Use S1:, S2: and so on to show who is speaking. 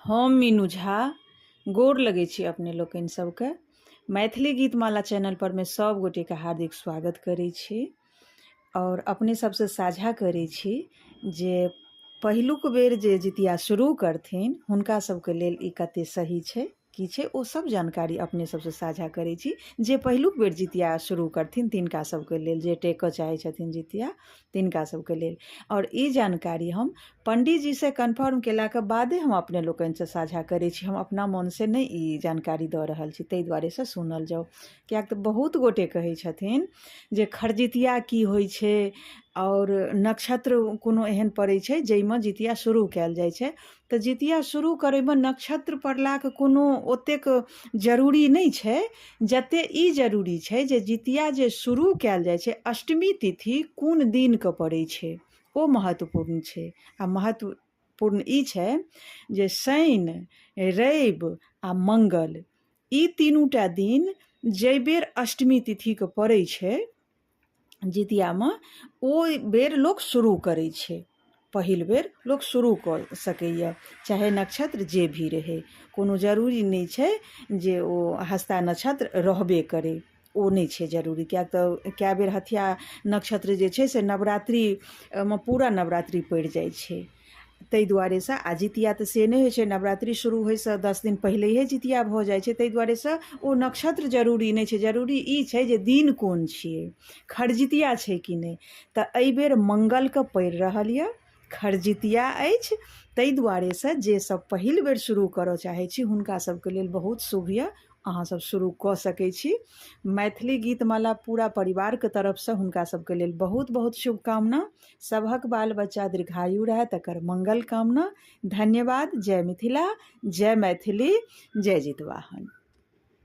S1: हम मीनू झा गोर लगै छी अपने लोकनि सबके। मैथिली गीतमाला चैनल पर मे सब गोटे के हार्दिक स्वागत करै छी और अपने सबसे साझा करै छी जे पहिलुक बेर जे जितिया शुरू करथिन हुनका सबके लेल ई कते सही छै। की छै ओ सब जानकारी अपने सबसँ साझा करै छी जे पहिलुक बेर जितिया शुरू करथिन तिनका सबके लेल जे टेकऽ चाहै छथिन जितिया तिनका सबके लेल आओर ई जानकारी हम पण्डीजीसँ कन्फर्म केलाके बादे हम अपने लोकनिसँ साझा करै छी हम अपना मोनसँ नहि ई जानकारी दऽ रहल छी ताहि दुआरेसँ सुनल जाउ किएक तऽ बहुत गोटे कहै छथिन जे खरजितिया की होइ छै आओर नक्षत्र कोनो एहन पड़ै छै जाहिमे जितिया शुरू कयल जाइ छै तऽ जितिया शुरू करैमे नक्षत्र पड़लाके कोनो ओतेक जरूरी नहि छै जतेक ई जरूरी छै जे जितिया जे शुरू कयल जाइ छै अष्टमी तिथि कोन दिनके पड़ै छै ओ महत्वपूर्ण छै आ महत्वपूर्ण ई छै जे शनि रवि आ मङ्गल ई तीनूटा दिन जाहि बेर अष्टमी तिथिके पड़ै छै जितियामे ओहि बेर लोक शुरू करै छै पहिल बेर लोक शुरू कऽ सकैए चाहे नक्षत्र जे भी रहै कोनो जरूरी नहि छै जे ओ हस्ता नक्षत्र रहबे करै ओ नहि छै जरूरी किएक तऽ कए बेर हथिया नक्षत्र जे छै से नवरात्रिमे पूरा नवरात्रि पड़ि जाइ छै ताहि दुआरेसँ आ जितिया तऽ से नहि होइ छै नवरात्रि शुरू होइसँ 10 दिन पहिलहे जितिया भऽ जाइ छै ताहि दुआरेसँ ओ नक्षत्र जरूरी नहि छै जरूरी ई छै जे दिन कोन छियै खरजितिया छै कि नहि तऽ एहिबेर मङ्गलके पड़ि रहल यऽ खरजितिया अछि ताहि दुआरेसँ जे सब पहिल बेर शुरू करऽ चाहै छी हुनका सबके लेल बहुत शुभ यऽ अहाँ सब शुरू कऽ सकै छी। मैथिली गीतमाला पूरा परिवारके तरफसँ हुनका सबके लेल बहुत बहुत शुभकामना। सभक बाल बच्चा दीर्घायु रहए तकर मंगल कामना। धन्यवाद। जय मिथिला, जय मैथिली, जय जितवाहन।